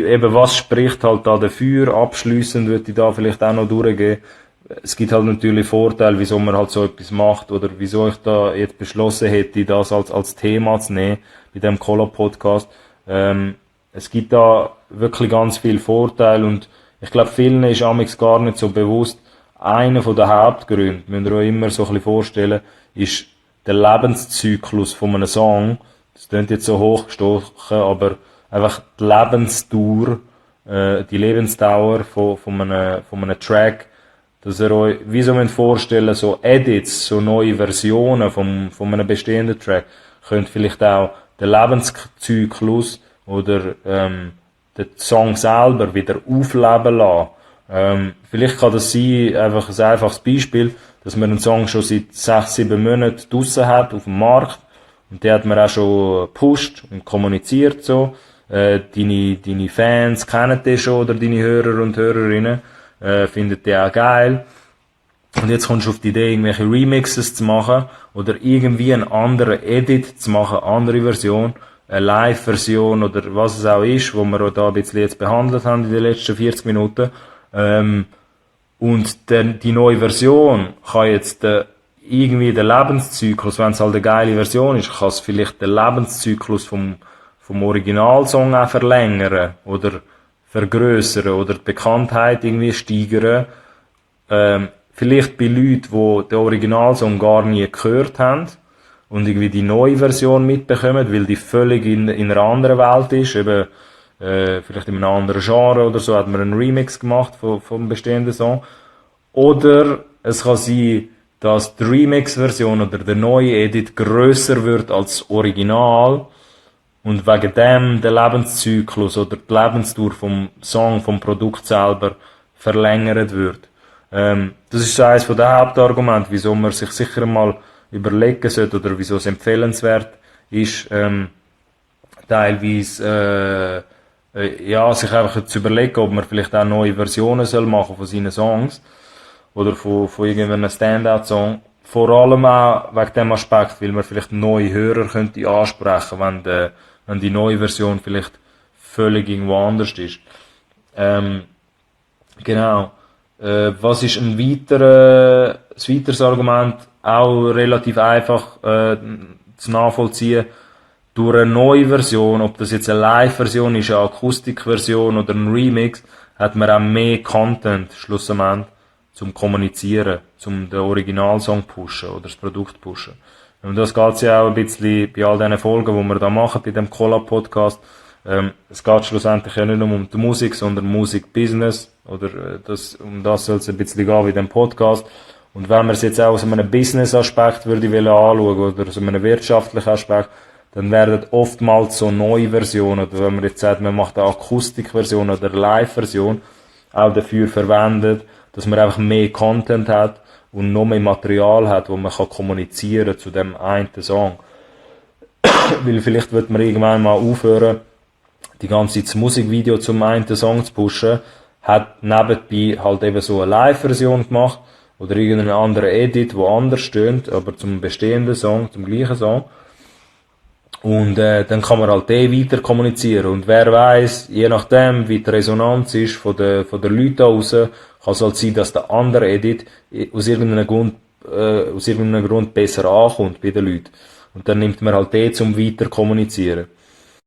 eben was spricht halt da dafür? Abschliessend würde ich da vielleicht auch noch durchgehen. Es gibt halt natürlich Vorteile, wieso man halt so etwas macht oder wieso ich da jetzt beschlossen hätte, das als Thema zu nehmen bei dem Collab-Podcast. Es gibt da wirklich ganz viele Vorteile und ich glaube, vielen ist amigs gar nicht so bewusst. Einer der Hauptgründe, müsst ihr euch immer so ein bisschen vorstellen, ist der Lebenszyklus von einem Song. Das klingt jetzt so hochgestochen, aber einfach die Lebensdauer, die Lebensdauer von einem Track, dass ihr euch wie so vorstellen, so Edits, so neue Versionen von einem bestehenden Track, könnt vielleicht auch den Lebenszyklus oder den Song selber wieder aufleben lassen. Vielleicht kann das sein, einfach ein einfaches Beispiel, dass man einen Song schon seit 6, 7 Monaten draussen hat auf dem Markt und den hat man auch schon gepusht und kommuniziert so. Deine Fans kennen den schon oder deine Hörer und Hörerinnen finden den auch geil. Und jetzt kommst du auf die Idee, irgendwelche Remixes zu machen oder irgendwie einen anderen Edit zu machen, eine andere Version, eine Live-Version oder was es auch ist, wo wir auch da ein bisschen jetzt behandelt haben in den letzten 40 Minuten. Und die neue Version kann jetzt irgendwie den Lebenszyklus, wenn es halt eine geile Version ist, kann es vielleicht den Lebenszyklus vom Originalsong auch verlängern oder vergrößern oder die Bekanntheit irgendwie steigern. Vielleicht bei Leuten, die den Originalsong gar nie gehört haben und irgendwie die neue Version mitbekommen, weil die völlig in einer anderen Welt ist, eben vielleicht in einem anderen Genre oder so, hat man einen Remix gemacht vom bestehenden Song. Oder es kann sein, dass die Remix-Version oder der neue Edit grösser wird als das Original und wegen dem der Lebenszyklus oder die Lebensdauer vom Song, vom Produkt selber verlängert wird. Das ist so eines der Hauptargumente, wieso man sich sicher mal überlegen sollte oder wieso es empfehlenswert ist, teilweise sich einfach zu überlegen, ob man vielleicht auch neue Versionen soll machen von seinen Songs oder von irgendeinem Standout-Song. Vor allem auch wegen dem Aspekt, weil man vielleicht neue Hörer könnte ansprechen, wenn die neue Version vielleicht völlig irgendwo anders ist. Genau. Was ist ein weiteres Argument? Auch relativ einfach zu nachvollziehen. Durch eine neue Version, ob das jetzt eine Live-Version ist, eine Akustikversion oder ein Remix, hat man auch mehr Content schlussendlich zum Kommunizieren, zum den Originalsong pushen oder das Produkt pushen. Und das geht ja auch ein bisschen bei all diesen Folgen, die wir da machen, bei dem Collab-Podcast. Es geht schlussendlich ja nicht nur um die Musik, sondern Musik-Business. Oder um das soll es ein bisschen gehen wie dem Podcast. Und wenn man es jetzt auch aus einem Business-Aspekt würde anschauen oder aus einem wirtschaftlichen Aspekt, dann werden oftmals so neue Versionen, oder wenn man jetzt sagt, man macht eine Akustikversion oder eine Live-Version, auch dafür verwendet, dass man einfach mehr Content hat und noch mehr Material hat, wo man kann kommunizieren zu dem einen Song. Weil vielleicht wird man irgendwann mal aufhören, die ganze Zeit das Musikvideo zum einen Song zu pushen, hat nebenbei halt eben so eine Live-Version gemacht oder irgendeinen anderen Edit, wo anders stöhnt, aber zum bestehenden Song, zum gleichen Song. Und dann kann man halt weiter kommunizieren. Und wer weiß, je nachdem, wie die Resonanz ist von der Leuten aus, kann es halt sein, dass der andere Edit aus irgendeinem Grund besser ankommt bei den Leuten. Und dann nimmt man halt zum weiter kommunizieren.